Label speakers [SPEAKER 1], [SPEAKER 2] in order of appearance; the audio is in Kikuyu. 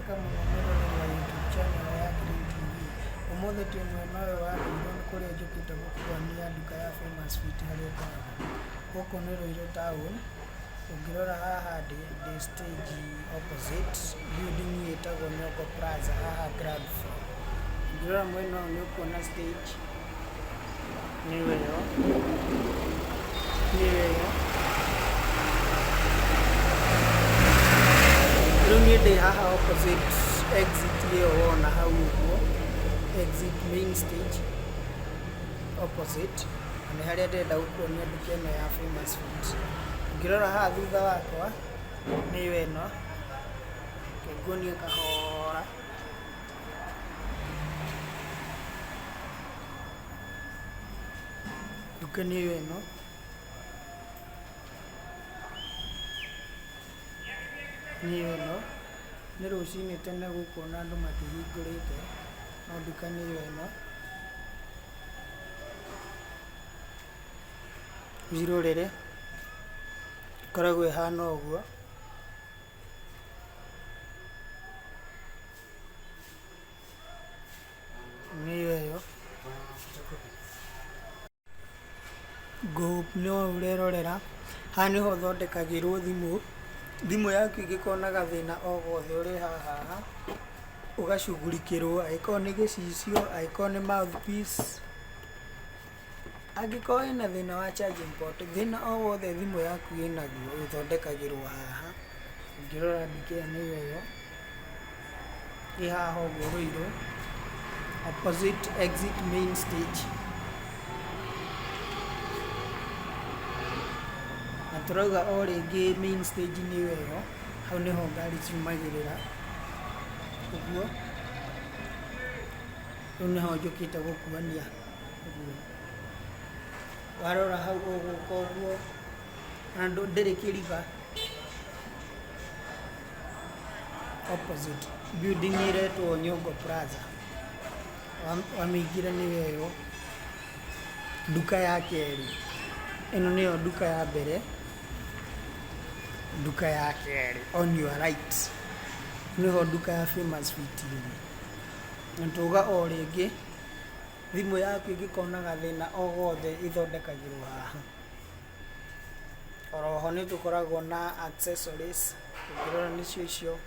[SPEAKER 1] Geithĩka mũno mwĩroreri wa YouTube channel ya Green TV. Ũmũthĩ twĩ mwena ũyũ wa Ruiru nĩ kũrĩa njũkĩte gũkuonia nduka ya Famous Sweet harĩa ĩkoragwo. Gũkũ nĩ Ruiru town, ũngĩrora haha ndĩ ndĩ stage opposite building ĩtagwo Nyongo Plaza haha ground floor. Ũngĩrora mwena ũyũ nĩ ũkuona stage nĩyo ĩyo, nĩyo ĩyo. Rĩu niĩ ndĩ haha opposite exit ĩyo wona hau ũguo, exit main stage opposite, na nĩ harĩa ndĩrenda gũkuonia nduka ĩno ya Famous Food. Ũngĩrora haha thutha wakwa, nĩyo ĩno, reke nguonie kahora. Nduka nĩyo ĩno. Nĩyo ĩno. Nĩ rũcinĩ tene gũkũ ona andũ matihingũrĩte, no nduka nĩyo ĩno. Wĩrorere, ĩkoragwo ĩhana ũguo. Nĩyo ĩyo. Ngũ no ũrerorera, haha nĩho ũthondekagĩrwo thimũ, thimũ yaku ĩngĩkorwo na gathĩna o gothe ũrehaga haha, ũgacugurikĩrwo, angĩkorwo nĩ gĩcicio, angĩkorwo nĩ mouthpiece, angĩkorwo ĩna thĩna wa charging port, thĩna o wothe thimũ yaku ĩnaguo ũthondekagĩrwo haha, ũngĩrora nduka ĩyo nĩyo ĩyo. Ĩ haha ũguo Ruiru, opposite exit main stage. Na tũrauga o rĩngĩ main stage nĩyo ĩyo, hau nĩho ngari ciumagĩrĩra, ũguo. Rĩu nĩho njũkĩte gũkuonia ũguo. Warora hau ũgũka ũguo, na ndĩrĩ kĩriga. Opposite building ĩretwo Nyongo Plaza. Wamĩingĩra nĩyo ĩyo nduka ya kerĩ. Ĩno nĩyo nduka ya mbere, nduka ya kerĩ on your right nĩho nduka ya Famous Sweet ĩrĩ. Na tuga o rĩngĩ, thimũ yaku ĩngĩkorwo na gathĩna o gothe ĩthondekagĩrwo haha. Oroho nĩ tũkoragwo na accessories, ũngĩrora nĩcio icio.